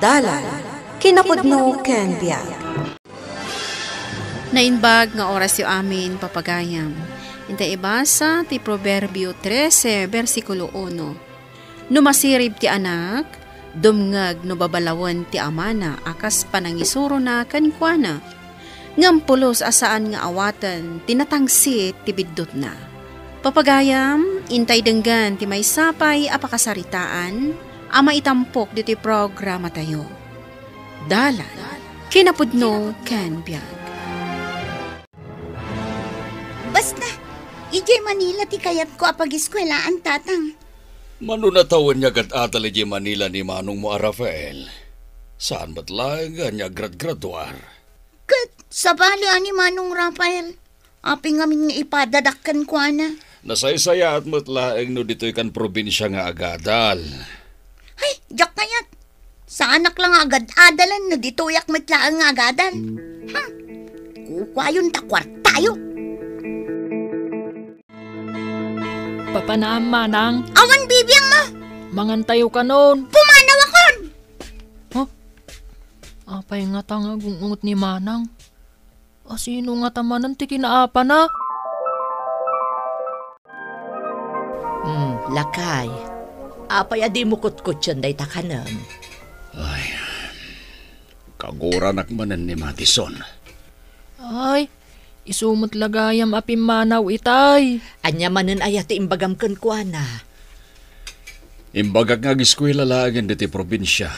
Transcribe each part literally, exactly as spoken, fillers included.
Dalan, kinapudno ken biag. Naimbag nga orasyo amin, papagayam. Intay ibasa ti Proverbio trese, bersikulo uno. No masirib ti anak, dumngeg no babalawen ti amana a kas panangisurona kenkuana. Ngem pulos a saan nga awaten ti natangsit ti biddutna. Papagayam, intay denggen ti maysa pay a pakasaritaan a maitampok ditoy programatayo. Dalan, kinapudno ken biag. Basta, idiay Manila ti kayatko a pagiskuelaan, Tatang. Mano natawen nga agad-adal idiay Manila ni manongmo a Rafael? Saan met laeng nga agradgraduar? Ket sabali a ni Manong Rafael, apay ngamin nga ipadadak kenkuana? Nasaysayaat met laeng no ditoy kan probinsia nga agadal. Ay, diak kayat. Saanak la nga agad-adalan no ditoyak met laeng nga agadal. Ha? Kukuayon ta kuartayo. Papanaam, Manang? Awan bibiang mo! Mangantayo kanon. Pumanawakon! Huh? Apay ngata nga agung-unget ni Manang? A, sino ngata manen ti kinaapana? Hmm, lakay. Apay a dimo kutkutten dayta kanem? Ay, kaguranak manen ni Madison. Ay, isu met la gayam a pimmanaw itay. Ania manen aya ti imbagam kenkuana? Imbagak nga agiskuela laengen ditoy probinsia,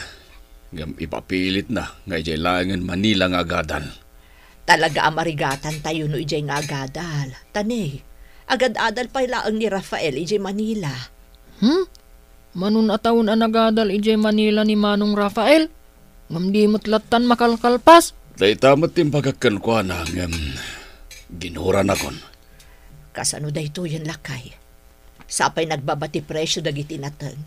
ngem ipapilitna nga idiay laengen Manila nga agadal. Talaga a marigatantayo no idiay nga agadal. Ta ne, agad-adal pay laeng ni Rafael idiay Manila. Hmm? Mano natawen a nagadal idiay Manila ni Manong Rafael? Ngem di met lattan makalkalpas? Dayta met ti imbagak kenkuana, ngem ginuranakon. Kasano daytoyen, lakay? Sapay nagbaba ti presio dagiti nateng.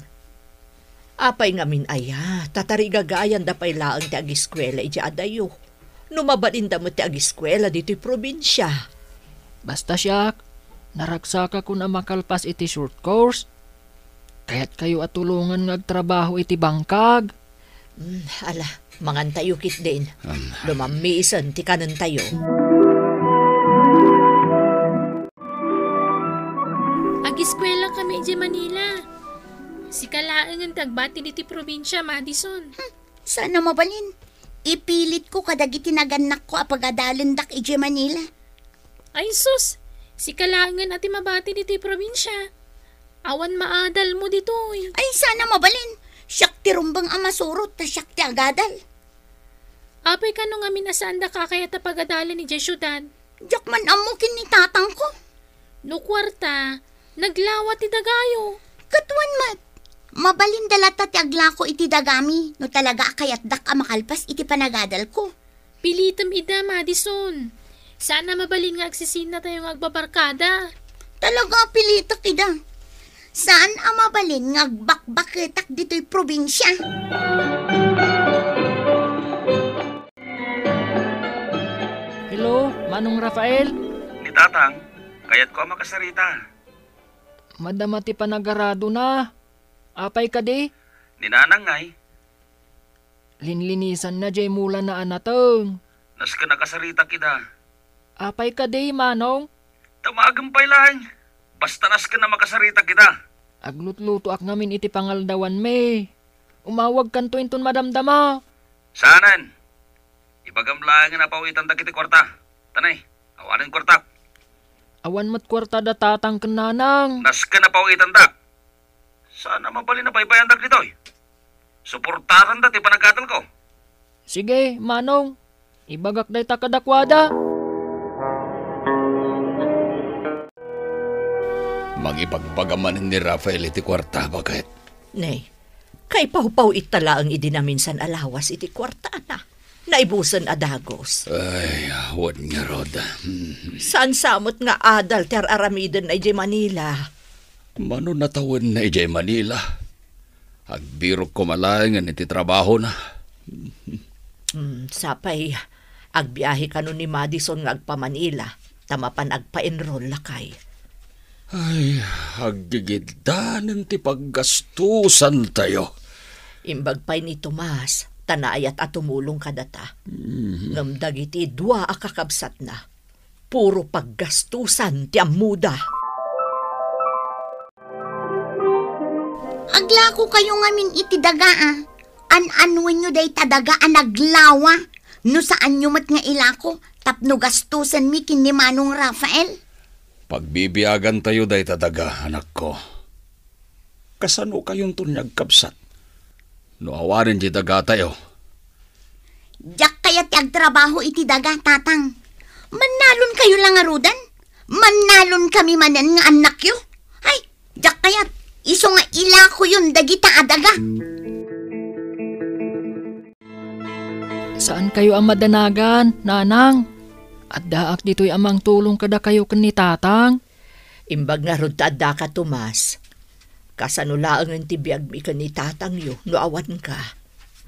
Apay ngamin aya, ta tarigagayanda pay laeng ti agiskuela idiay adayo. No mabalinda met ti agiskuela ditoy probinsia. Basta siak, naragsakakon a makalpas iti short course. Kayatkayo a tulongan nga agtrabaho iti bangkag. Hmm, ala, mangantayo ketdin. Um, Lumammiisen ti kanentayo. Agiskuela kami idiay Manila. Sika laengen ti agbati ditoy probinsia, Madison. Hmm, saan a mabalin. Ipilitko kadagiti nagannakko a pagadalendak idiay Manila. Ay sus, sika laengen a ti mabati ditoy probinsia. Awan maadalmo ditoy. Ay, saan a mabalin. Siak ti rumbeng a masurot, ta siak ti agadal. Apay kano ngamin a saanda kakayat a pagadalen idiay siudad? Diak man ammo ken ni tatangko. No kuarta, naglawa ti dagayo. Ket wen met, mabalinda latta ti aglako iti dagami no talaga a kayatdak a makalpas iti panagadalko. Pilitem ida, Madison. Saan a mabalin nga agsisinatayo nga agbabarkada. Talaga a pilitek ida. Saan a mabalin nga agbakbaketak ditoy probinsia. Hello, Manong Rafael? Ni Tatang, kayatko a makasarita. Madama ti panagaradona. Apay kadi? Ni Nanang ngay. Linlinisanna jay mulana a nateng. Nasken a kasaritak ida. Apay kadi, Manong? Damagem pay laeng. Basta nasken a makasaritak ida. Aglutlutoak ngamin iti pangaldawanmi. Umawagkanto inton madamdama. Saanen? Ibagam laengen a pawitandak iti kuarta. Ta ne, awanen kuartak. Awan met kuarta da tatang ken nanang. Nasken a pawitandak. Saan a mabalin a baybayandak ditoy. Suportaranda ti panagadalko. Sige, Manong. Ibagak dayta kadakuada. Mangibagbaga manen ni Rafael iti kuarta, baket. Ne, kaipawpaw ita laeng idi naminsan a lawas iti kuartana. Naibusen a dagus. Ay, awan ngarud. Hmm. Saan sa met nga adal ti ar-aramidenna idiay Manila? Mano natawenna idiay Manila? Agbirok koma laengen iti trabahona. Hmm, sapay, agbiahe kano ni Madison nga agpa-Manila, ta mapan agpa-enroll, lakay. Ay, aggigiddanen ti paggastusantayo. Imbag pay ni Tomas, ta naayat a tumulong kadata. Mhm. Ngem dagiti dua a kakabsatna, puro paggastusan ti ammoda. Aglako kayo ngamin iti daga, a. An-anuenyo dayta daga a naglawa no saanyo met nga ilako tapno gastusenmi ken ni Manong Rafael? Pagbibiagantayo dayta daga, anakko. Kasano kayonton nga agkabsat no awanen ti dagatayo? Diak kayat ti agtrabaho iti daga, Tatang. Mannalon kayo la ngaruden. Mannalon kami manen nga annakyo. Ay, diak kayat. Isu nga ilakoyon dagita a daga. Saan kayo a madanagan, Nanang? Addaak ditoy a mangtulong kadakayo ken ni Tatang. Imbag ngarud ta addaka, Tomas. Kasano laengen ti biagmi ken ni Tatangyo no awanka?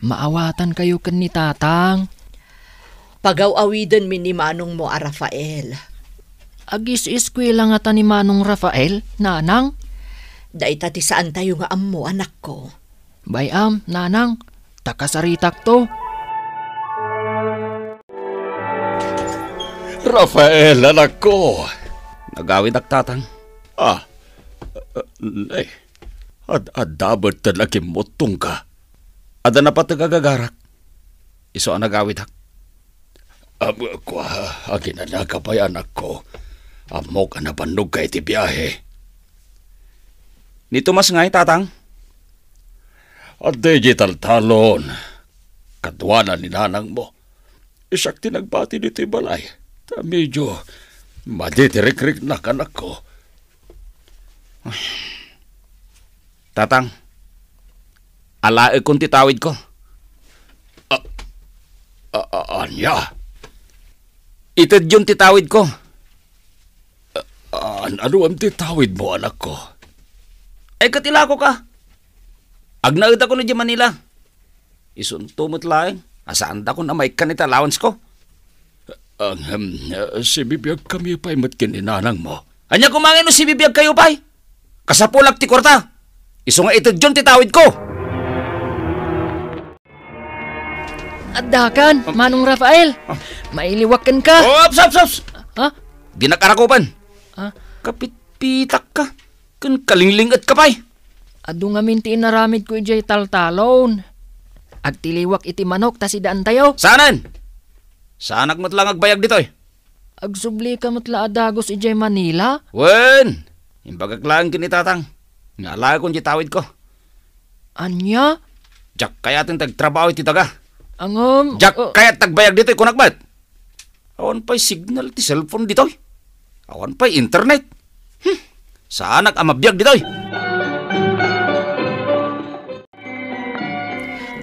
Maawatan kayo ken ni Tatang. Pagaw-awidenmi ni manongmo a Rafael. Agis-eskuela ngata ni Manong Rafael, Nanang? Dayta ti saantayo nga ammo, anakko. Bay-am, Nanang, ta kasaritakto. Rafael, anakko! Nagawidak, Tatang. Ah, eh, nay, ad-, adda met ti nakimmuttongka. Adda napateg a gagarak. Isu a nagawidak. Am, kua, aginanaka pay, anakko. Ammok a napannogka iti biahe. Ni Tomas ngay, Tatang? Adda idiay taltalon. Kaduana ni nanangmo. Siak ti nagbati ditoy balay. Ta medyo madi ti rikriknak, anakko. Tatang, alaekon ti tawidko. A-, a-, a-, ania? Itedyon ti tawidko. A-, an-, anuem ti tawidmo, anakko? Ay, ket ilakoka. Agnaedakon idiay Manila. Isunto met laeng a saandakon a maikkan iti allowance-ko. Ang, em, sibibiagkami pay met ken ni nanangmo. Ania koma ngay no sibibiagkayo pay? Kasapulak ti kuarta. Isu nga itedyon ti tawidko. Addakan, Manong Rafael. Ah. Mailiwak kenka. Oh, ups, ups, ups! Ha? Dinak arakupan. Ah? Kapitpitakka. Ken kalinglingetka pay. Adu ngamin ti inaramidko idiay taltalon. Agtiliwak iti manok ta sidaantayo. Saanen? Saanak met la nga agbayag ditoy. Agsublika met la a dagus idiay Manila? Wen, imbagak laeng ken ni Tatang nga alaekon ti tawidko. Ania? Diak kayaten ti agtrabaho iti daga. Ngem, Diak uh, kayat ti agbayag ditoy, kunak met. Awan pay signal ti cellphone ditoy. Awan pay internet. Hmm. Saanak a mabiag ditoy.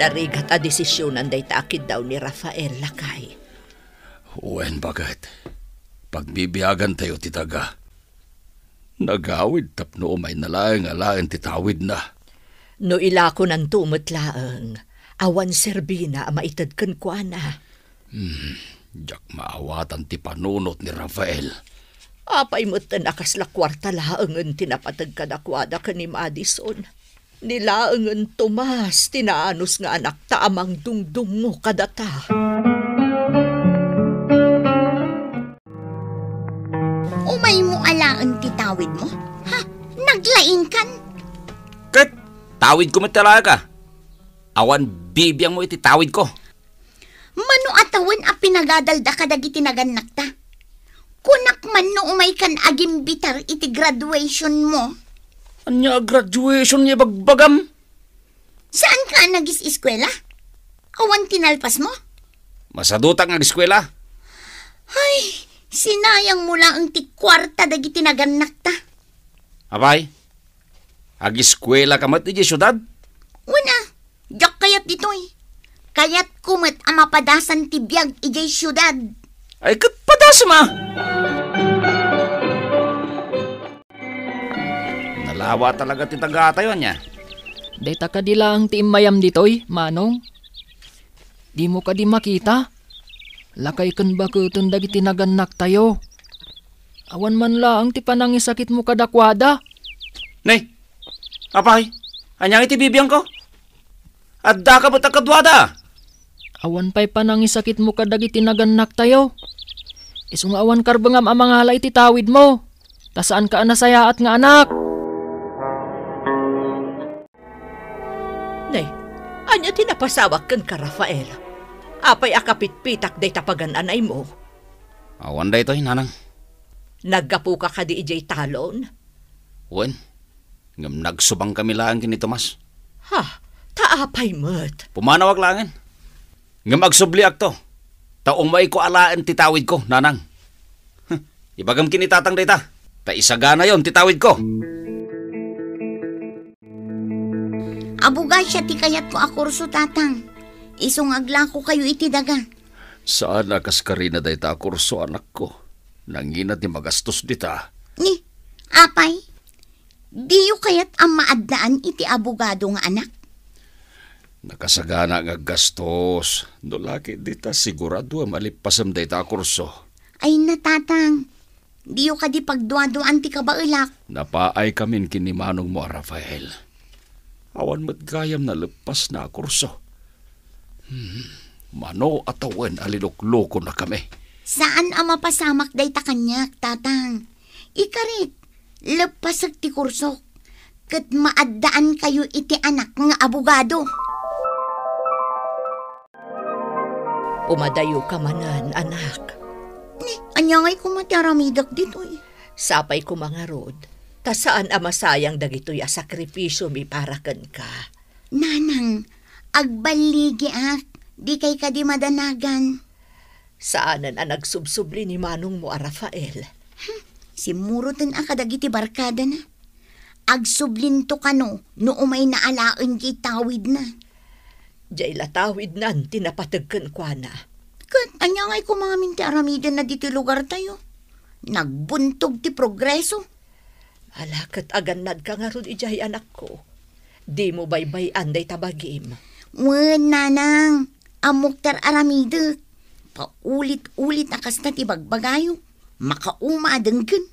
Narigat a desisionan dayta a kiddaw ni Rafael, lakay. Wen, baket. Pagbibiagantayo ti daga. Nagawid tapno umayna laeng alaen ti tawidna. No ilakonanto met laeng, awan serbina a maited kenkuana. Hmm, diak maawatan ti panunot ni Rafael. Apay metten a kasla kuarta laengen ti napateg kadakuada ken ni Madison? Ni laengen Tomas ti naanus nga anakta a mangdungdungngo kadata. Umaymo alaen ti tawidmo? Ha? Naglaingkan? Ket tawidko met ti alaeka. Awan bibiangmo iti tawidko. Mano a tawen a pinagadalda kadagiti nagannakta? Kunak man no umaykan agimbitar iti graduationmo. Ania a graduation nga ibagbagam? Saanka a nagis-eskuela? Awan ti nalpasmo? Masadutak nga agiskuela. Ay, sinayangmo laeng ti kuarta dagiti nagannakta. Apay, agiskuelaka met idiay siudad? Wen a, diak kayat ditoy. Kayatko met a mapadasan ti biag idiay siudad. Ay, ket padasem a! Nalawa talaga ti dagatayo, ania? Dayta kadi laeng ti immayam ditoy, Manong? Dimo kadi makita? Lakay ken baketen dagiti nagannaktayo. Awan man laeng ti panangisakitmo kadakuada. Ne, apay, ania ngay ti bibiangko? Addaka met a kaduada. Awan pay panangisakitmo kadagiti nagannaktayo. Isu nga awan karbengam a mangala iti tawidmo, ta saanka a nasayaat nga anak. Ne, ania ti napasawak kenka, Rafael? Apay a kapitpitak dayta pagan-anaymo? Awan daytoy, nanang. Naggapuka kadi idiay talon? Wen, ngem nagsubangkami laeng ken ni Tomas. Ha? Ta apay met? Pumanawak laengen. Ngem agsubliakto, ta umayko alaen ti tawidko, nanang. Huh, ibagam ken ni tatang dayta, ta isaganayon ti tawidko. Abogada ti kayatko a kurso, tatang. Isu nga aglakokayo iti daga. Saan a kas karina dayta a kurso, anakko. Nangina ti magastos dita. Ni, apay, diyo kayat a maaddaan iti abogado nga anak? Nakasagana nga aggastos. No la ket dita, sigurado a malippasem dayta a kurso. Ay, natatang. Diyo kadi pagduaduaan ti kabaelak? Napaaykamin ken ni manongmo a Rafael. Awan met gayam naleppasna a kurso. Hmm, mano a tawen a linuklokonakami. Saan a mapasamak dayta kaniak, tatang. Ikarit, leppasek ti kursok, ket maaddaankayo iti anak nga abogado. Umadayoka manen, anak. Ni, ania ngay koma ti aramidek ditoy? Sapay koma ngarud, ta saan a masayang dagitoy a sakrifisiomi para kenka. Nanang, agballigiak, dikay kadi madanagan. Saanen a nagsubsubli ni manongmo a Rafael. Hmm, simmuroten a kadagiti barkadana. Agsublinto kano no umayna alaen diay tawidna. Diay la tawidnan ti napateg kenkuana. Ket ania ngay koma ngamin ti aramidenna ditoy lugartayo? Nagbuntog ti progreso. Ala, ket agannadka ngarud idiay, anakko. Dimo baybay-an dayta bagim. Wen, nanang, ammok ti ar-aramidek. Paulit-ulit a kasta ti bagbagayo. Makauma a denggen.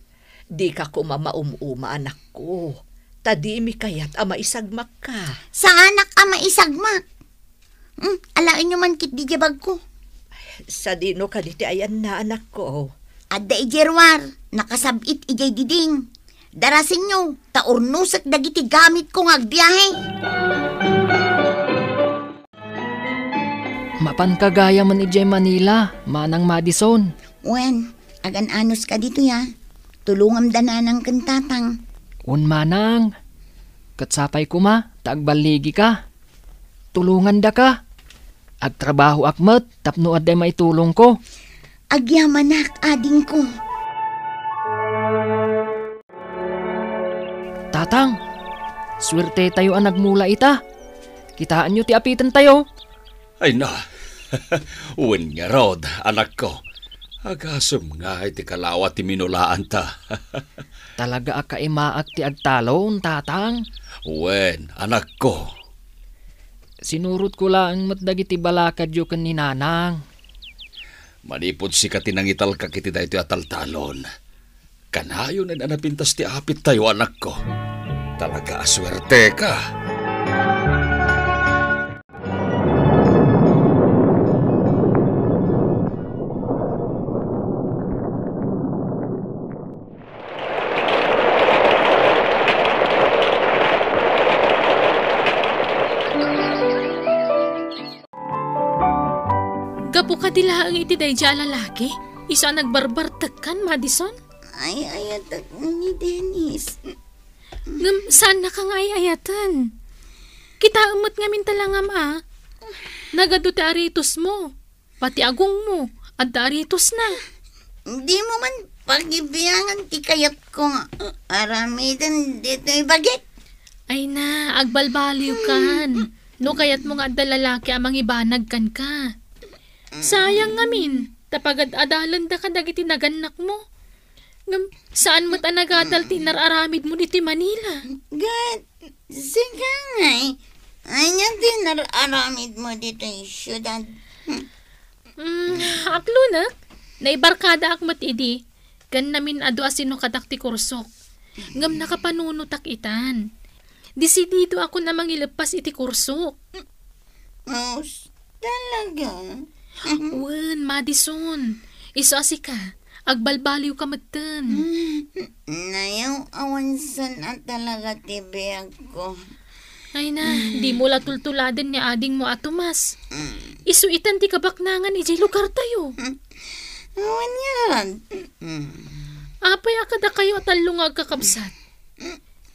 Dika koma maum-uma, anakko. Ta dimi kayat a maisagmakka. Saanak a maisagmak. Hmm, alaenyo man ketdi diay bagko. Sadino kadi ti ayanna, anakko? Adda idiay ruar, nakasab-it idiay diding. Darasenyo, ta urnosek dagiti gamitko nga agbiahe. Mapanka gayamen idiay Manila, Manang Madison. Wen, agan-anoska ditoy a. Tulongamda nanang ken tatang. Wen, manang. Ket sapay koma ta agballigika. Tulongandaka. Agtrabahoak met tapno adda maitulongko. Agyamanak, adingko. Tatang, suertetayo a nagmula ita. Kitaenyo ti apitentayo. Ay na, wen ngarud, anakko. Agasem nga iti kalawa ti minulaanta. Talaga a kaimaak ti agtalon, Tatang. Wen, anakko. Sinurotko laeng met dagiti balakadyo ken ni Nanang. Manipud sika ti nangitalkak iti daytoy a taltalon, kanayon a napintas ti apittayo, anakko. Talaga a suerteka. Gapu kadi laeng iti daydiay a lalaki, isu a nagbarbartekkan, Madison? Ay, ayatek ni Dennis. Ngem saannaka nga ay-ayaten. Kitaem met ngamin talangam a. Nagadu ti aritosmo. Pati agongmo, adda aritosna. Dimo man pagibiangan ti kayatko nga aramiden ditoy bagik. Ay na, agbalbaliwkan. No kayatmo nga adda lalaki a mangibanag kenka. Sayang ngamin, ta pagad-adalenda kadagiti nagannakmo. Ngem saan met a nagadal ti inar-aramidmo ditoy Manila. Ket sika ngay, ania ti inar-aramidmo ditoy siudad? Hmm. Mm, aklonek, naibarkadaak met idi, ken namin-adu a sinukatak ti kursok. Ngem nakapanunotak itan. Desididoakon a mangileppas iti kursok. Mus-, Talaga? Wen, Madison. Isu a sika, agbalbaliwka metten. Mm, nayaw-awansan a talaga ti biagko. Ay na, dimo la tultuladen ni adingmo a Tomas. Mm. Isu itan ti kabaknangan idiay lugartayo. Mm. Awan nga. Mm. Apay a kadakayo a tallo nga agkakabsat?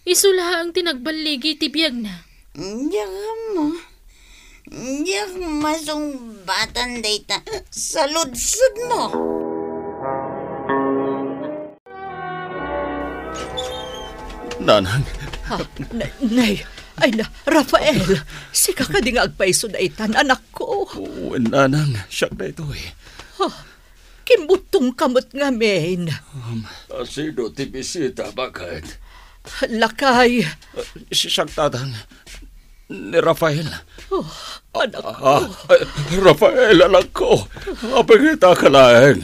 Isu laeng ti nagballigi ti biagna. Diak ammo. Diak masungbatan dayta saludsodmo. Nanang. Ha? Nay, nay. Ay na, Rafael, sika kadi nga agpayso daytan, anakko? Wen, nanang, siak daytoy. Ha? Kimbuttongka met ngamin. Um, asino ti bisita, baket? Lakay. Uh, si-, siak, tatang. Ni Rafael. Oh, anak. Ah, ah, Rafael, anakko. Apay nga ita ka laeng?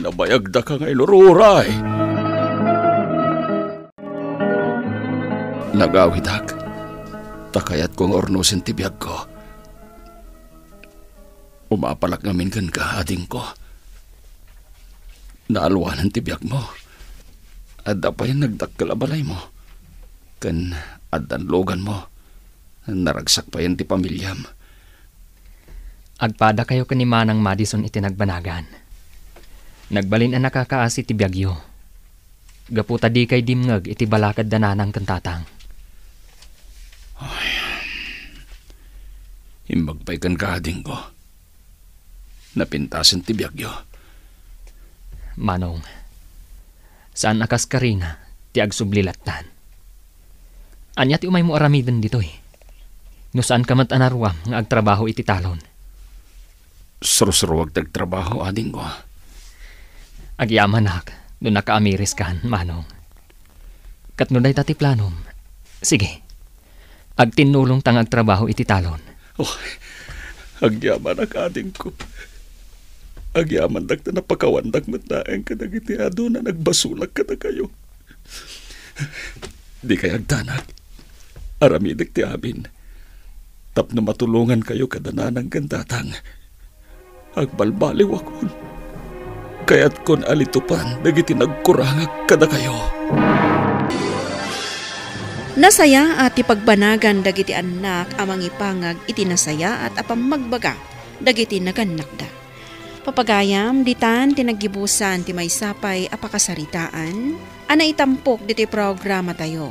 Nabayagdaka nga inururay. Nagawidak. Ta kayatko nga urnosen ti biagko. Umapalak ngamin kenka, adingko. Naalwanan ti biagmo. Adda pay nagdakkel a balaymo. Ken addan luganmo. Naragsak payen ti pamiliam. Agpadakayo ken ni Manang Madison iti nagbanagan. Nagbalin a nakakaasi ti biagyo. Gapu ta dikay dimngeg iti balaked da nanang ken tatang. Ay. Imbag pay kenka, adingko. Napintasen ti biagyo. Manong, saan a kas karina ti agsubli lattan. Ania ti umaymo aramiden ditoy? No saanka met a naruam nga agtrabaho iti talon. Sursuruak ti agtrabaho, adingko. Agyamanak no nakaamiriskan, Manong. Ket no dayta ti planom, sige. Agtinnulongta nga agtrabaho iti talon. Oh, agyamanak, adingko. Agyamandak ta napakawandak met laeng kadagiti adu a nagbasolak kadakayo. Dikay agdanag. Aramidek ti amin. Tapno matulongankayo kada nanang ken tatang. Agbalbaliwakon. Kayatkon a litupan dagiti nagkurangak kadakayo. Nasayaat ti pagbanagan dagiti annak a mangipangag iti nasayaat a pammagbaga dagiti nagannakda. Papagayam, ditan ti naggibusan ti maysa pay a pakasaritaan a naitampok ditoy programatayo.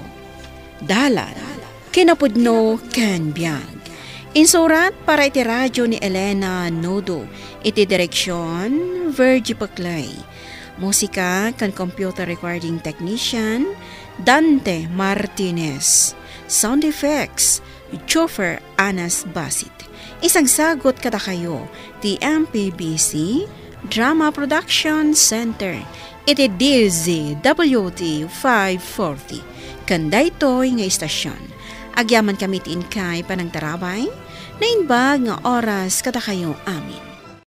Dalan, kinapudno ken biag. Insurat para iti radio ni Elena Nodo, iti direksion, Virgie Peclay. Musika ken computer recording technician, Dante Martinez. Sound effects, Chauffeur Anas Basit. Isagsagut kadakayo ti M P B C Drama Production Center iti D Z W T five forty. Ken daytoy nga istasyon, agyamankami ti inkay panangtarabay, naimbag nga oras kadakayo amin.